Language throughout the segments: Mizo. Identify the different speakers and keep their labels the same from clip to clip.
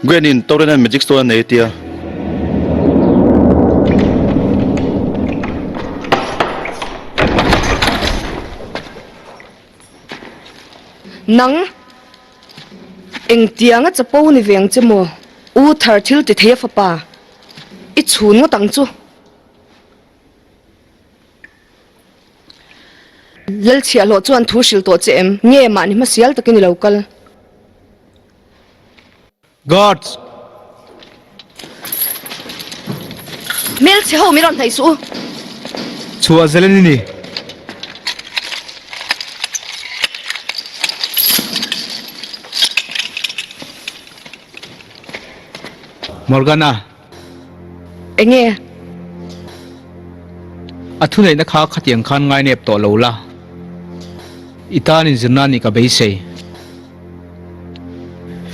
Speaker 1: Gwen in Tauren-a'n magic stone a nei a tia.
Speaker 2: Nang, engtianga chapo ni ve ang che maw? U thar thil ti thei a fapa, i chhun ngawt ang chu. Lalchhiahhlawh chuan thu hrilh tawh che em? Nge mahni hmasial takin i lo kal?
Speaker 1: Guards!
Speaker 2: Hmelchhe ho min rawn hnaih suh u.
Speaker 3: Chhuah zel in ni. Morgana.
Speaker 2: Enge?
Speaker 3: A thuneihna kha khatiang khan ngainep tawh lo la. I tan inzirna nih ka beisei.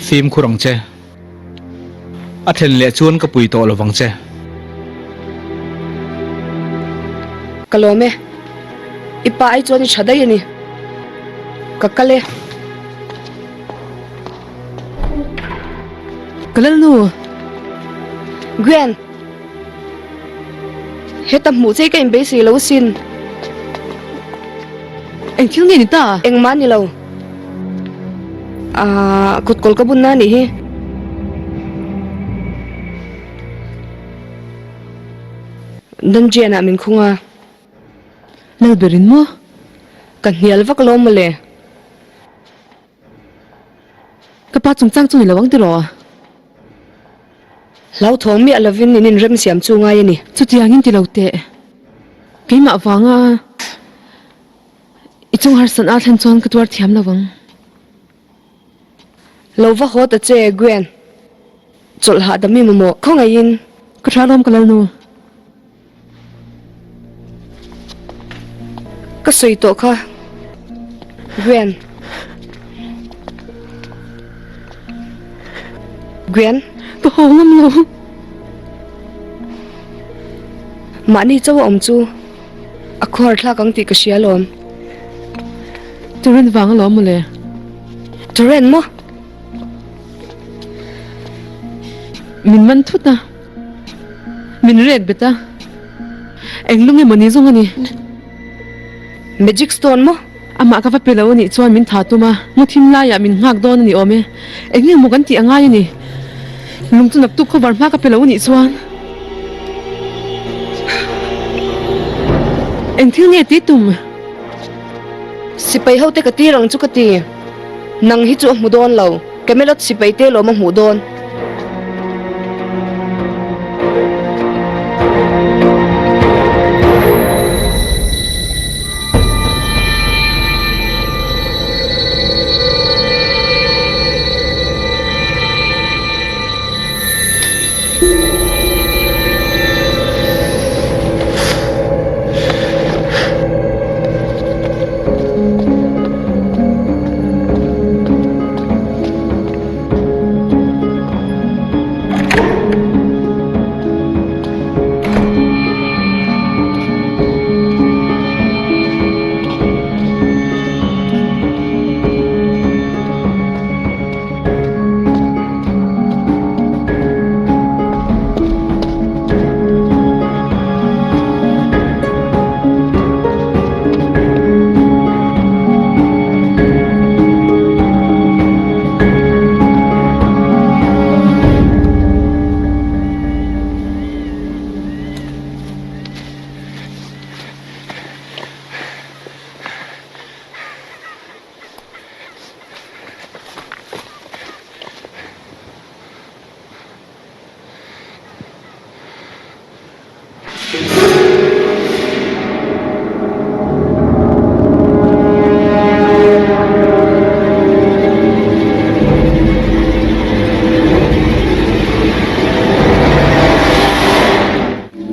Speaker 3: Fimkhur ang che. A thlen leh chuan ka pui tawh lovang che.
Speaker 2: Ka lawm e. I pa ai chuan i tha daih a ni. Ka kal e.
Speaker 4: Ka lalnu.
Speaker 2: Gwen. Heta hmuh che ka inbeisei lo asin.
Speaker 4: Eng thil nge ni ta?
Speaker 2: Engmah ni lo. Aaa kut kawl ka bunna anih hi. Dungeon ah min khung a.
Speaker 4: Lalberin maw?
Speaker 2: Ka hnial vak lo mawle.
Speaker 4: Ka pa chungchang chu ni lo ang tiraw?
Speaker 2: Hlauthawng miah lovin in inremsiam chu ngai a ni.
Speaker 4: Chutiangin ti lo teh. Keimah vanga i chung harsat a thlen chuan ka tuar thiam lo ang.
Speaker 2: Lo va haw ta che, Gwen. Chawlh hahdam i mamawh khawngaihin.
Speaker 4: Ka tha lawm ka lalnu.
Speaker 2: Ka sawi tawh kha Gwen. Gwen.
Speaker 4: Ka haw ngam lo.
Speaker 2: Mahni chauh a awm chu a khuar thlak ang tih ka hria alawm.
Speaker 4: Turin vang alawm mawle.
Speaker 2: Turin maw?
Speaker 4: Min man thut a. Min rek bet a. Eng lung emaw ni zawng a ni.
Speaker 2: Magic stone maw?
Speaker 4: Amah ka va pe lo a nih chuan min tha tum a, ngaw thim laiah min nghak dawn a ni awm e. Eng nge maw kan tih a ngai a ni. Lung chu naktuk khawvar hma ka pe lo a nih chuan. Eng thil nge tih tum?
Speaker 2: Sipai hote ka tir ang chu ka ti. Nang hi chu a hmu dawn lo. Camelot sipai te lawm a hmuh dawn.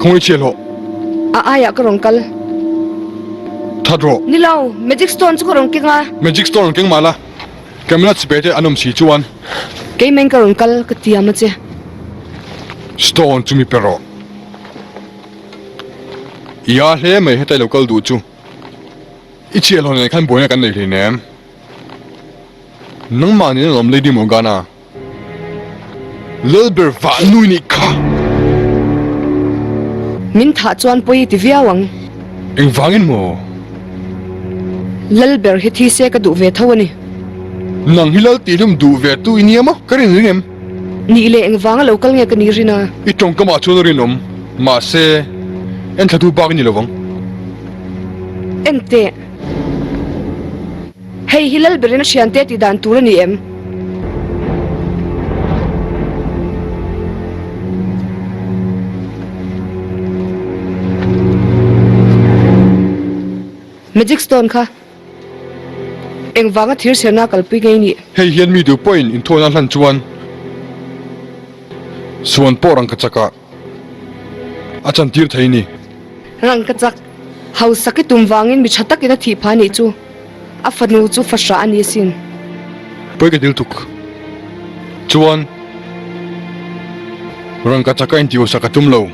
Speaker 5: Khawngaih chhiah hlawh.
Speaker 2: A aiah ka rawn kal.
Speaker 5: That rawh.
Speaker 2: Ni lo, Magic Stone chu ka rawn keng a.
Speaker 5: Magic Stone rawn keng mah la, Camera chipei te an awm si chuan.
Speaker 2: Keimah in ka rawn kal ka tiam a che.
Speaker 5: Stone chu mi pe rawh. Ia hle mai heta i lo kal duh chu. I chhiahhlawh nen khan buaina kan nei hleinem. Nangmah nen alawm Lady Morgana. Lalber vah nui nih kha.
Speaker 2: Min thah chuan pawi i ti viau ang.
Speaker 5: Engvangin maw?
Speaker 2: Lalber hi thi se ka duh ve tho a ni.
Speaker 5: Nang hi lal tihlum duh ve tu i nia maw? Ka rin ring em?
Speaker 2: Nih leh engvanga lo kal nge ka ni rin a?
Speaker 5: I tawngkamah chuan a rinawm. Mahse, enthlatu bak i ni lovang.
Speaker 2: Enteh. Hei hi Lalberin a thiante tih dan tur a ni em? Magic Stone kha engvanga thir serna kalpui ngei nih?
Speaker 5: Hei hian mi duh pawhin inthawina hlan chuan suan pawh rangkachak ah a chantir thei ni.
Speaker 2: Rangkachak hausak i tum vangin mi tha takin a thih phah nih chu a fanu chu fahrah a ni asin.
Speaker 5: Pawi ka dil tuk chuan rangkachak a intihausak a tum lo.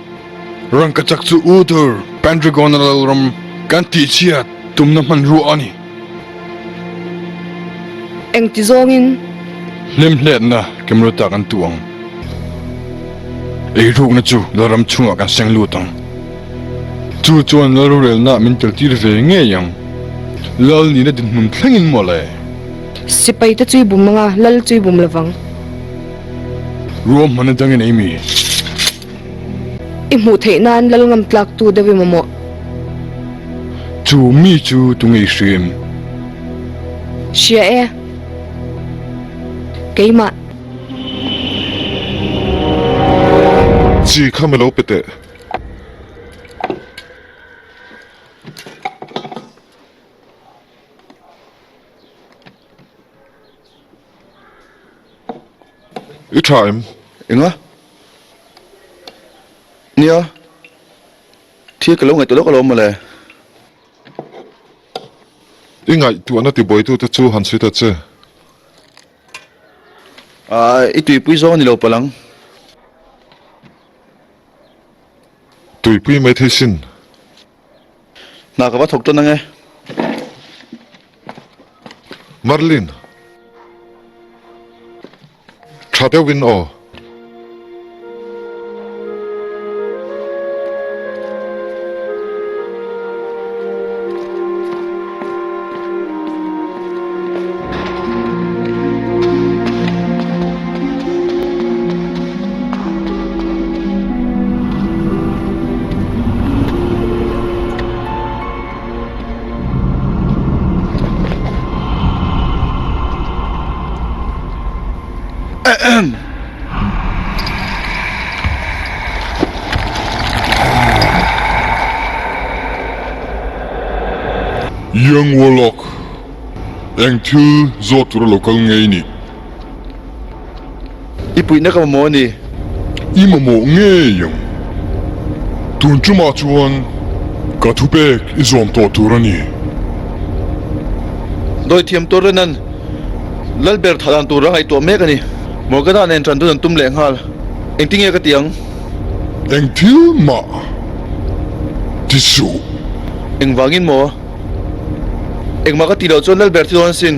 Speaker 5: Rangkachak chu Uther Pendragon-a lalram kan tihchhiat tumna hmanrua a ni.
Speaker 2: Engti zawngin?
Speaker 5: Hlemhletna Camelot-ah kan tuh ang. Eirukna chu lalram chhungah kan seng lut ang. Chu chuan lal rorelna min teltir ve ngei ang. Lal nihna dinhmun thlengin mawle.
Speaker 2: Sipai te chu i bum anga, lal chu i bum lovang.
Speaker 5: Ruahmanna dangin ei mi?
Speaker 2: I hmuh theih nan lal ngam tlak tu deuh i mamawh.
Speaker 5: Chu mi chu tu ngei hrim?
Speaker 2: Hria e. Keimah.
Speaker 6: Chi kha mi lo pe teh. I tha em?
Speaker 1: Enga? Nia, thil ka lo ngaihtuah lawk alawm mawle.
Speaker 6: I ngaihtuahna tibuaitute chu han sawi ta che.
Speaker 1: Aaa, i tuipui zawng a ni lo palh ang.
Speaker 6: Tuipui mai thei sin.
Speaker 1: Hna ka va thawk tan ange.
Speaker 6: Merlin. Tha deuhin aw. Young Warlock, eng thil zawt tura lo kal ngei nih?
Speaker 1: I puihna ka mamawh a ni.
Speaker 6: I mamawh ngei ang. Tun tumah chuan ka thupek i zawm tawh tur a ni.
Speaker 1: Dawithiam tur Renan Lalber thah dan tur a ngaihtuah mek a ni. Morgana nen tan dun an tum leh nghal. Engtinge ka ti ang?
Speaker 6: Eng thil mah ti suh.
Speaker 1: Engvangin maw? Engmah ka ti loh chuan Lalber thi dawn asin.